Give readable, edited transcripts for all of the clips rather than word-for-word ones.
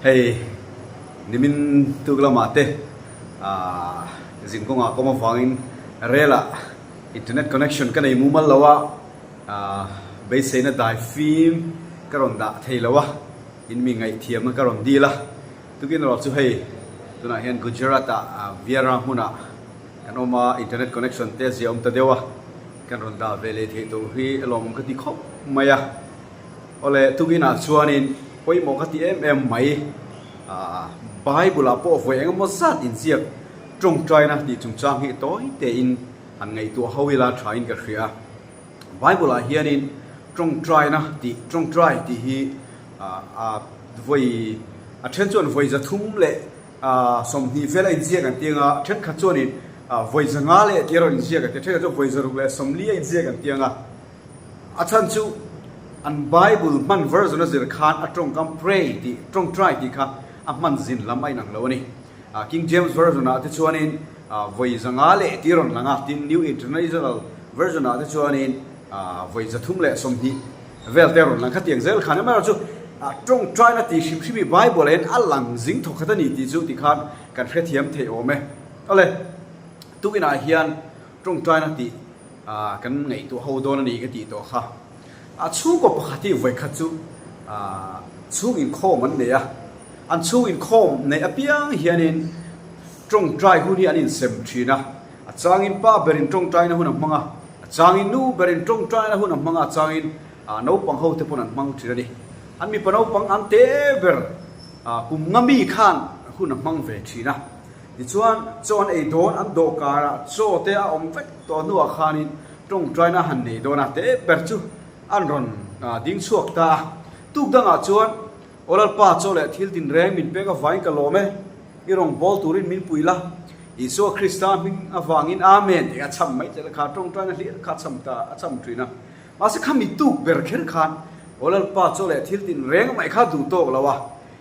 Hei nimin tuk lamah te ah zinkawngah kawm avangin rel ah internet connection ka nei mumal lo a, ah beiseina dai fim ka rawn dah thei lo a, in mi ngaihthiamna ka rawn dil a. Tukin erawh chu hei tunah hian Gujarat ah Vyara hmunah kan awm a, internet connection te a ziahawm ta deuh a, kan rawn dah ve leh theih tur hi lawmawm ka ti khawp mai a. Awle, tukinah chuanin pawimawh ka ti em em mai. Bible-ah pawh vawi engemaw zat inziak tawngtaina tih chungchang hi tawi tein han ngaihtuah ho ila thain ka hria. Bible-ah hianin tawngtaina tih, tawngtai tih hi a vawi, a then chuan vawi 300 leh 20 vel a inziak an ti anga, thenkhat chuanin vawi 500 leh tih erawh inziak an ti a, thenkhat chuan vawi 640 a inziak an ti anga. A chhan chu an Bible hman version a zir khan a tawngkam pray tih, tawngtai tih kha a hman zin lam a inang lo a ni. King James Version ah te chuanin vawi 500 leh tih a rawn lang a, tin New International Version ah te chuanin vawi 320 vel te a rawn lang khatiang zel khan. Amaherawhchu tawngtaina tih hrim hrim hi Bible ah hian a lang zing thawkhat a ni tih chu tikhan kan hrethiam thei awm e. Awle, tukinah hian tawngtaina tih Kan ngaihtuah ho dawn a ni ka tih tawh kha. A chhungkaw pakhat hi vawikhat chu chhung inkhawm an nei a, an chhung inkhawm neih apiang hianin tawngtai hun hi an insem thin a, a changin pa berin tawngtaina hun a hmang a, a changin nu berin tawngtaina hun a hmang a, a changin naupang ho te pawn an hmang thin a ni. An mipa naupang an te ber kum nga mi khan hun a hmang ve thin a. Tichuan, chaw an ei dawn, an dawhkarah chaw te a awm vek tawh hnuah khanin tawngtaina a han nei dawn a, te ber chu an rawn ding chhuak ta a. Tuk dangah chuan, Aw Lalpa, chaw leh thil tinreng min pek avangin ka lawm e, i rawn bawl turin min pui la, Isua Krista hming avangin Amen tih a chham mai che la kha tawngtaina hlir kha a chham ta, a chham thin a. Mahse khami tuk ber kher khan, Aw Lalpa, chaw leh thil tinreng mai kha duh tawk lo a,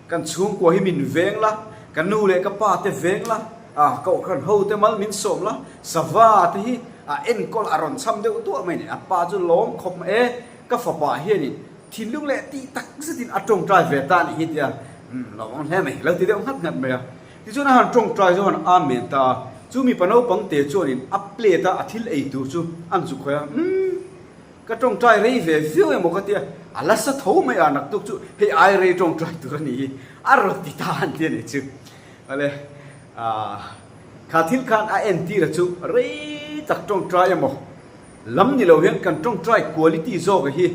Kan chhungkua hi min veng la, ka nu leh ka pa te veng la, a kohhran ho te mal min sawm la, sava te hi a enkawl a rawn chham deuh duah mai ni. A pa chu lawm khawp mai e, ka fapa hianin thinlung leh tih tak zetin a tawngtai ve ta a nih hi tia, umm lawm hle mai, lo ti deuh nghat nghat mai a. Tichuan a han tawngtai zawng an amen ta a, chu mipa naupang te chuanin a plate a a thil ei tur chu an zuk hawi a, umm. Ka tawngtai rei ve viau emaw ka tia, a la sa tho mai a, naktuk chu hei ai rei tawngtai tur a ni hi, a rawn ti ta an ti a nih chu. Awle, kha thil khan a entir a chu rei tak tawngtai emaw lam ni lo hian kan tawngtai quality zawk hi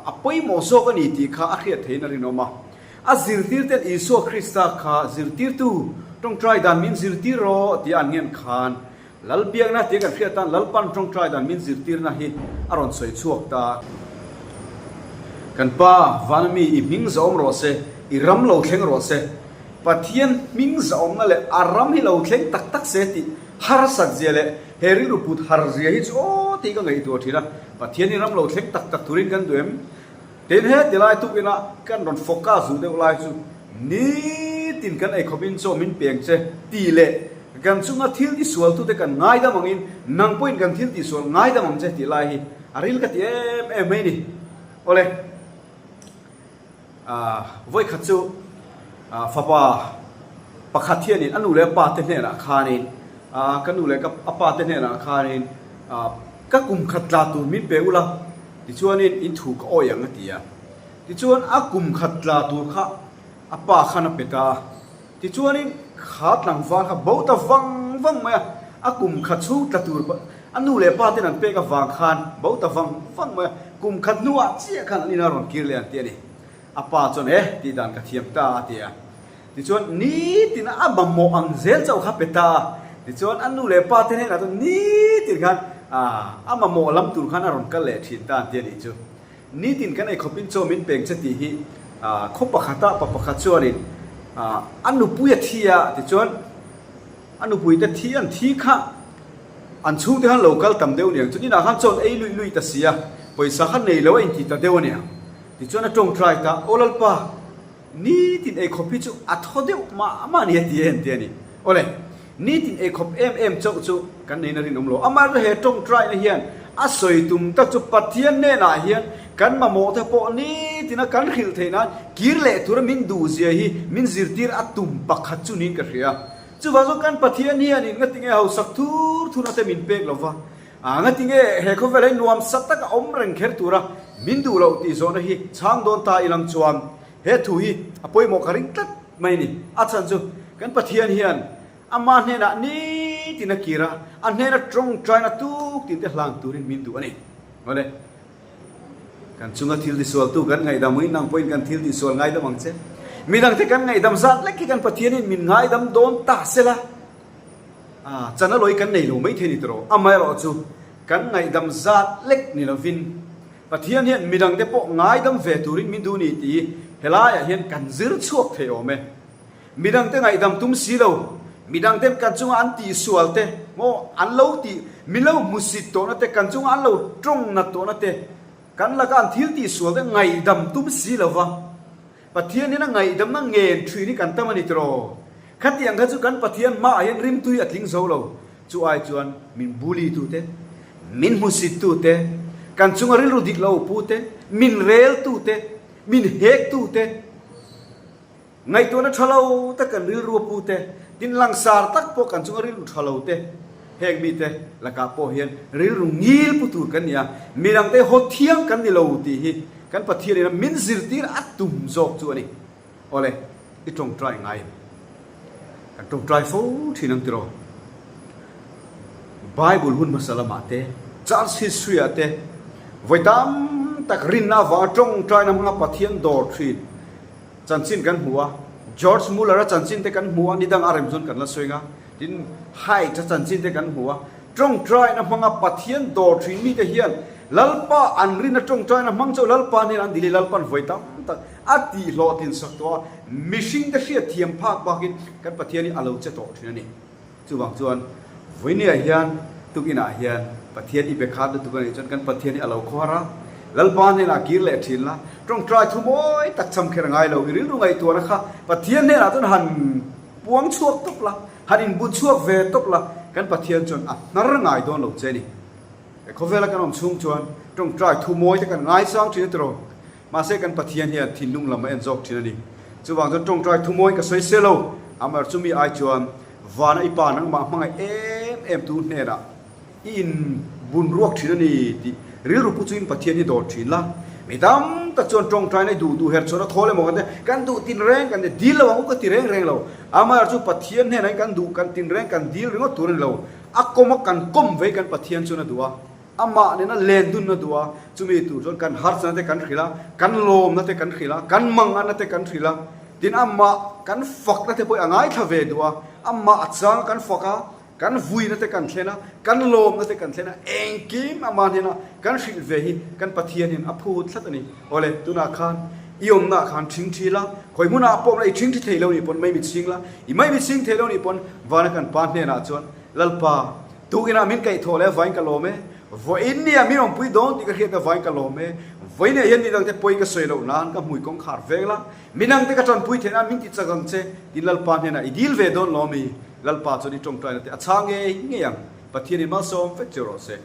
a pawimawh zawk a ni tih kha a hriat theiin a rinawm a. A zirtir ten Isua Krista kha zirtirtu tawngtai dan min zirtir rawh tia an ngen khan Lalbiakna tia kan hriat tan Lalpan tawngtai dan min zirtirna hi a rawn sawi chhuak ta. Kan Pa, vana mi i hming zahawm rawh se, i ram lo thleng rawh se. Pathian hming zahawmna leh a ram hi lo thleng tak tak se tih harsat zia leh he rilru put har zia hi chu aw tih ka ngaihtuah thin a. Pathian hi ram lo thleng tak tak turin kan duh em? Tin he ti lai tuk ina kan rawn focus duh deuh lai chu nitin kan ei khawpin chaw min peng che tih leh kan chunga thil tisual tute kan ngaidam angin nang pawhin kan thil tisual ngaidam ang che tih lai hi a ril ka ti em em mai ni. Awle, vawikhat chu fapa pakhat hianin a nu leh a pa te hnenah khanin ka nu leh a pa te hnenah khanin ka kum khat tla tur min pe ula, Tichuanin in thu ka awi ang a ti a. Tichuan a kum khat tla tur kha a pa khan a pe ta a. Tichuanin kha tlangval kha bo ta vang vang mai a, a kum khat chhung tla tur a nu leh pa ten an pek avang khan bo ta vang vang mai a, kum khat hnuah chiah khan an ina rawn kir leh an ti a ni. A pa chuan e tih dan ka thiam ta a ti a. Tichuan nitin a mamawh ang zel chauh kha pe ta a. Tichuan a nu leh pa te hnenah chuan nitin khan a mamawh lam tur khan a rawn kal leh thin ta an ti a nih chu. Nitin kan ei khawpin chaw min peng che tih hi khaw pakhata pa pakhat chuanin a nupui a thi a tichuan a nupui te thi an thi kha an chhungte khan lo kal tam deuh aniang chuan inah khan chaw an ei luih luih ta si a, pawisa kha nei lo a inti ta deuh aniang. Tichuan a tawngtai ta, Aw Lalpa, Nitin ei khawp hi chu a thaw deuh mah mah ni a ti em ti a ni. Awle, nitin ei khawp em em chauh chu kan neihna rinawm lo. Amaherawhchu he tawngtaina hian a sawi tum tak chu Pathian hnenah hian Kan mamawh te pawh nitina kan hrilh theih nan kir leh tura min duhzia hi min zirtir a tum pakhat chu niin ka hria. Chuvang chuan kan Pathian hianin ngatinge hausak thur thurna te min pek lova, ngatinge he khawvel hi nuamsa taka awm reng kher tura min duh loh tih zawhna hi chhang dawn ta ilang chuan he thu hi a pawimawh ka ring tlat mai ni. A chhan chu kan Pathian hian Ama hnenah nitin a kir a, a hnena tawngtaina tuk tin te hlang turin min duh a ni. Awle. Kan chunga thil tisualtu kan ngaihdam uin nang pawhin kan thil tisual ngaidam ang che. Midangte kan ngaihdam zat lek hi kan Pathianin min ngaidam dawn ta sela, a chan a lawi kan nei lo mai thei ni tawh. Amaherawh chu kan ngaihdam zat lek ni lovin Pathian hian midangte pawh ngaidam ve turin min duh ni tih helaiah hian kan zir chhuak thei awm e. Midangte ngaihdam tum si lo, midangte kan chunga an tihsual te, maw an lo tih, min lo hmusit tawhna te, kan chunga an lo tawng nat tawhna te, kan laka an thil tihsual te ngaihdam tum si lo va, Pathian hian a ngaihdamna ngen thin hi kan tam a ni tiraw? Khatiang kha chu kan Pathian hmaah hian rimtui a tling zo lo. Chu ai chuan min bully tu te, min hmusit tu te, kan chunga rilru dik lo pu te, min rel tu te, min hek tu te, Ngaihtuahna tha lo tak kan rilru a pu te, tin langsar tak pawh kan chunga rilru tha lo te, heng mite lakah pawh hian rilru ngil pu tur kan ni a, midangte haw thiang kan ni lo tih hi kan Pathianin a min zirtir a tum zawk chu a ni. Awle, i tawngtai ngai em? Kan tawngtai fo thin ang tiraw? Bible hun hmasa lamah te, Church history ah te, vawi tam tak rinna avanga tawngtaina hmanga Pathian dawr thin, Chanchin kan hmu a, George Muller-a chanchin te kan hmu a, ni dang a rem chuan kan la sawi nga, tin Hyde-a chanchin te kan hmu a, tawngtaina hmanga Pathian dawr thin mite hian Lalpa an rin a tawngtaina hmang chu Lalpa nen an dil i Lalpan vawi tam tak a tihhlawhtlin sak tawh a, mihringte hriatthiam phak bakin kan Pathian hi a lo che tawh thin a ni. Chuvang chuan vawinia hian tukinah hian Pathian i be khat lutuk a nih chuan kan Pathian hi a lo khawhar a, Lalpa hnenah kir leh thin la, tawngtai thu mawi tak cham kher a ngai lo, i rilru ngaihtuahna kha Pathian hnenah chuan han puang chhuak tawp la, han inbut chhuak ve tawp la, kan Pathian chuan a hnar ngai dawn lo che ni. He khawvela kan awm chhung chuan tawngtai thu mawi te kan ngaisang thin a tiraw? Mahse kan Pathian hian thinlung lam a en zawk thin a ni. Chuvang chuan tawngtai thu mawiin ka sawi se lo, amar chumi ai chuan vana i pa nangmah hmangaih em em tu hnenah i in bun ruak thin a ni tih rilru pu chungin Pathian hi dawr thin la. Mi tam tak chuan tawngtaina i duh duh her chhuan a thawl emaw kan ti, kan duh tin reng kan ti, dil lo ang u ka ti reng reng lo. Amar chu Pathian hnenah in kan duh kan tin reng kan dil ringawt tur a ni lo. A kawm a kan kawm vei kan Pathian chuan a duh a. Amah nena len dunna duh a, chumi tur chuan kan harsatna te kan hrilh a, kan lawmna te kan hrilh a, kan manganna te kan hrilh a, tin amah kan fakna te pawh hi a ngaithla ve duh a, amah a chang kan fak a, kan vuina te kan thlen a, kan lawmna te kan thlen a, engkim amah hnena kan hrilh ve hi kan Pathianin a phut tlat a ni. Awle, tunah khan i awmnaah khan ṭhingṭhi la, khawi hmunah pawh awmna i ṭhingṭhi thei lo nih pawn mai mi chhing la, i mai mi chhing thei lo nih pawn vana kan Pa hnenah chuan Lalpa, Tukinah min kaihthawh leh avain ka lawm e, vawiin nia min awmpui dawn tih ka hriat avain ka lawm e, vawiinah hian midangte pawi ka sawi loh nan ka hmui kawngkhar veng la, midangte ka tanpui theih nan min ti chak ang che, tin Lalpa hnenah i dil ve dawn lawm i, Lalpa chuan i tawngtaina te a chhang ngei ngei ang, Pathianin malsawm vek che rawh se.